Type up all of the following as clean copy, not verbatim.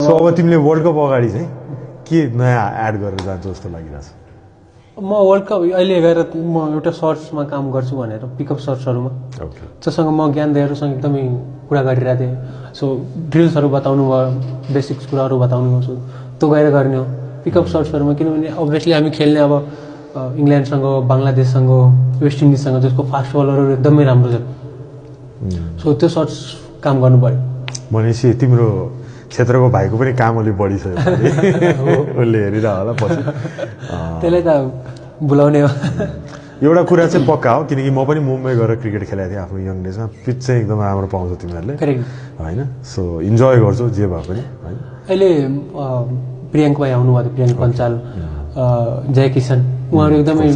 So अब तिमीले world cup अगाडि चाहिँ के नयाँ एड गरेर जान्छ जस्तो लागिरहेछ? म वर्ल्ड कप अहिले गएर म एउटा सर्ट्समा काम गर्छु भनेर पिकअप सर्ट्सहरूमा ओके जससँग म ज्ञान दाइहरूसँग एकदमै कुरा गरिरहेको थिएँ। सो ड्रिल्सहरू बताउनु भयो, बेसिक्स कुराहरू बताउनु भयो, त्यो गएर गर्ने हो पिकअप सर्ट्सहरूमा। किनभने अभियसली हामी खेल्ने अब इङ्ल्यान्डसँग, बङ्गलादेशसँग, वेस्ट इन्डिजसँग, जसको फास्ट बलरहरू एकदमै राम्रो छ। सो त्यो सर्ट्स काम गर्नु पऱ्यो। भनेपछि तिम्रो क्षेत्रको भाइको पनि काम अलिक बढी छ उसले हेरिरह होला पछि त्यसलाई त बोलाउने हो। एउटा कुरा चाहिँ पक्का हो, किनकि म पनि मुम्बई गएर क्रिकेट खेलेको थिएँ आफ्नो यङ डेजमा। पिच चाहिँ एकदम राम्रो पाउँछ तिमीहरूले होइन, सो इन्जोय गर्छौ जे भए पनि होइन। अहिले प्रियङ्क भाइ आउनुभएको थियो, प्रियङ्क पञ्चाल, जय किसन, उहाँहरू एकदमै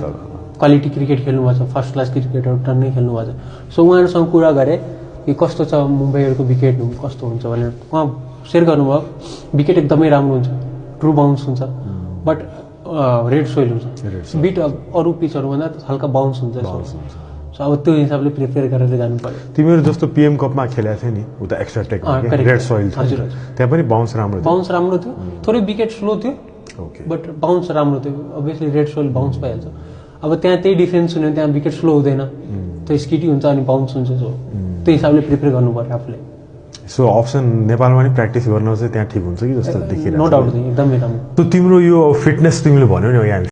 क्वालिटी क्रिकेट खेल्नुभएको छ, फर्स्ट क्लास क्रिकेटहरू टन्नै खेल्नुभएको छ। सो उहाँहरूसँग कुरा गरेँ कि कस्तो छ मुम्बईहरूको विकेट कस्तो हुन्छ भनेर। उहाँ सेयर गर्नुभयो विकेट एकदमै राम्रो हुन्छ, ट्रु बााउन्स हुन्छ, बट रेड सोइल हुन्छ, बिट अरू पिचहरूभन्दा हल्का बााउन्स हुन्छ। सो अब त्यो हिसाबले प्रिपेयर गरेर जानु पर्यो। तिमीहरू जस्तो पिएम कपमा खेलेको थियो नि उता एक्स्ट्रा टेकमा रेड सोइल थियो, हजुर त्यहाँ पनि बााउन्स राम्रो थियो। बााउन्स राम्रो थियो, थोरै विकेट स्लो थियो ओके, बट बााउन्स राम्रो थियो। अभियसली रेड सोइल बााउन्स भइहाल्छ। अब त्यहाँ त्यही डिफ्रेन्स हुने, त्यहाँ विकेट स्लो हुँदैन, त्यो स्किटी हुन्छ अनि बााउन्स हुन्छ। सो त्यो हिसाबले प्रिपेयर गर्नु पर्यो आफूले। सो अप्सन नेपालमा नि प्र्याक्टिस गर्न चाहिँ त्यहाँ ठिक हुन्छ कि जस्तो देखिरहेको नो डाउट एकदमै राम्रो। तिम्रो यो फिटनेस तिमीले भन्यौ नि यहाँ